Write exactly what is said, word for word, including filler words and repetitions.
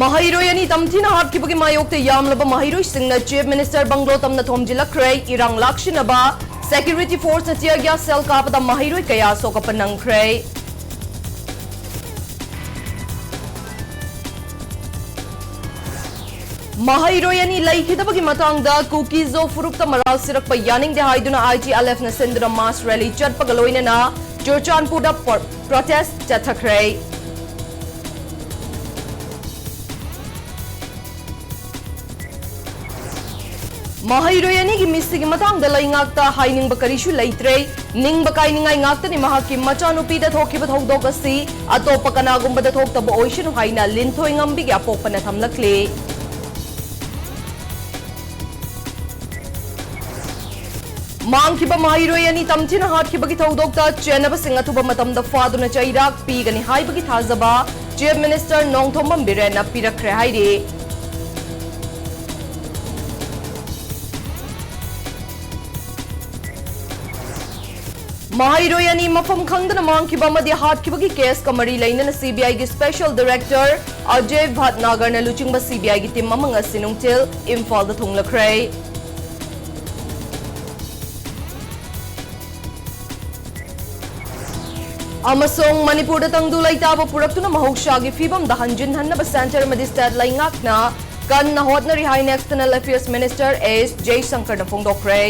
ꯃꯍꯩꯔꯣꯏ ꯑꯅꯤ ꯇꯝꯊꯤꯅ ꯍꯥꯠꯈꯤꯕꯒꯤ ꯃꯥꯌꯣꯛꯇ ꯌꯥꯝꯂꯕ ꯃꯍꯩꯔꯣꯏꯁꯤꯡꯅ Chief Minister bungalow ꯇꯝꯅ ꯊꯣꯝꯖꯤꯜꯂꯛꯈ꯭ꯔꯦ꯫ ꯏꯔꯥꯡ ꯂꯥꯛꯁꯤꯟꯅꯕ security forceꯅ tear gas shell ꯀꯥꯞꯄꯗ ꯃꯍꯩꯔꯣꯏ ꯀꯌꯥ ꯁꯣꯛ ꯑꯄꯟ ꯅꯪꯈ꯭ꯔꯦ꯫ ꯃꯍꯩꯔꯣꯏ ꯑꯅꯤ ꯂꯩꯈꯤꯗꯕꯒꯤ ꯃꯇꯥꯡꯗ ꯀꯨꯀꯤ-ꯖꯣ ꯐꯨꯔꯨꯞꯇ ꯃꯔꯥꯜ ꯁꯤꯔꯛꯄ ꯌꯥꯅꯤꯡꯗꯦ ꯍꯥꯏꯗꯨꯅ ITLFꯅ ꯁꯤꯟꯗꯨꯅ mass rally ꯆꯠꯄꯒ ꯂꯣꯏꯅꯅ ꯆꯨꯔꯆꯥꯟꯄꯨꯔꯗ ꯄꯣ-, protest ꯆꯠꯊꯈ꯭ꯔꯦ꯫ ꯃꯍꯩꯔꯣꯏ ꯑꯅꯤꯒꯤ ꯃꯤꯁꯤꯒꯤ ꯃꯇꯥꯡꯗ ꯂꯩꯉꯥꯛꯇ ꯍꯥꯏꯅꯤꯡꯕ ꯀꯔꯤꯁꯨ ꯂꯩꯇ꯭ꯔꯦ꯫ ꯅꯤꯡꯕ ꯀꯥꯏꯅꯤꯡꯉꯥꯏ ꯉꯥꯛꯇꯅꯤ ꯃꯍꯥꯛꯀꯤ ꯃꯆꯥꯅꯨꯄꯤꯗ ꯊꯣꯛꯈꯤꯕ ꯊꯧꯗꯣꯛ ꯑꯁꯤ ꯑꯇꯣꯞꯄ ꯀꯅꯥꯒꯨꯝꯕꯗ ꯊꯣꯛꯇꯕ ꯑꯣꯏꯁꯅꯨ ꯍꯥꯏꯅ ꯂꯤꯟꯊꯣꯏ ꯉꯝꯕꯤꯒꯤ ꯑꯄꯣꯛꯄꯅ ꯊꯝꯂꯛꯂꯤ꯫ ꯃꯥꯡꯈꯤꯕ ꯃꯍꯩꯔꯣꯏ ꯑꯅꯤ ꯇꯝꯊꯤꯅ ꯍꯥꯠꯈꯤꯕꯒꯤ ꯊꯧꯗꯣꯛꯇ ꯆꯦꯟꯅꯕꯁꯤꯡ ꯑꯊꯨꯕ ꯃꯇꯝꯗ ꯐꯥꯗꯨꯅ ꯆꯩꯔꯥꯛ ꯄꯤꯒꯅꯤ ꯍꯥꯏꯕꯒꯤ ꯊꯥꯖꯕ Chief Minister ꯅꯣꯡꯊꯣꯝꯕꯝ ꯕꯤꯔꯦꯟꯅ ꯄꯤꯔꯛꯈ꯭ꯔꯦ ꯍꯥꯏꯔꯤ꯫ ꯃꯍꯩꯔꯣꯏ ꯑꯅꯤ ꯃꯐꯝ ꯈꯪꯗꯅ ꯃꯥꯡꯈꯤꯕ ꯑꯃꯗꯤ ꯍꯥꯠꯈꯤꯕꯒꯤ case ꯀ ꯃꯔꯤ ꯂꯩꯅꯅ CBIꯒꯤ Special Director ꯑꯖꯌ ꯚꯠꯅꯥꯒꯔꯅ ꯂꯨꯆꯤꯡꯕ CBIꯒꯤ team ꯑꯃ ꯉꯁꯤ ꯅꯨꯡꯊꯤꯜ ꯏꯝꯐꯥꯜꯗ ꯊꯨꯡꯂꯈ꯭ꯔꯦ꯫ ꯑꯃꯁꯨꯡ ꯃꯅꯤꯄꯨꯔꯗ ꯇꯪꯗꯨ ꯂꯩꯇꯥꯕ ꯄꯨꯔꯛꯇꯨꯅ ꯃꯍꯧꯁꯥꯒꯤ ꯐꯤꯕꯝꯗ ꯍꯟꯖꯤꯟꯍꯟꯅꯕ centre ꯑꯃꯗꯤ state ꯂꯩꯉꯥꯛꯅ ꯀꯟꯅ ꯍꯣꯠꯅꯔꯤ ꯍꯥꯏꯅ External Affairs Minister S ꯖꯌꯁꯪꯀꯔꯅ ꯐꯣꯡꯗꯣꯛꯈ꯭ꯔꯦ꯫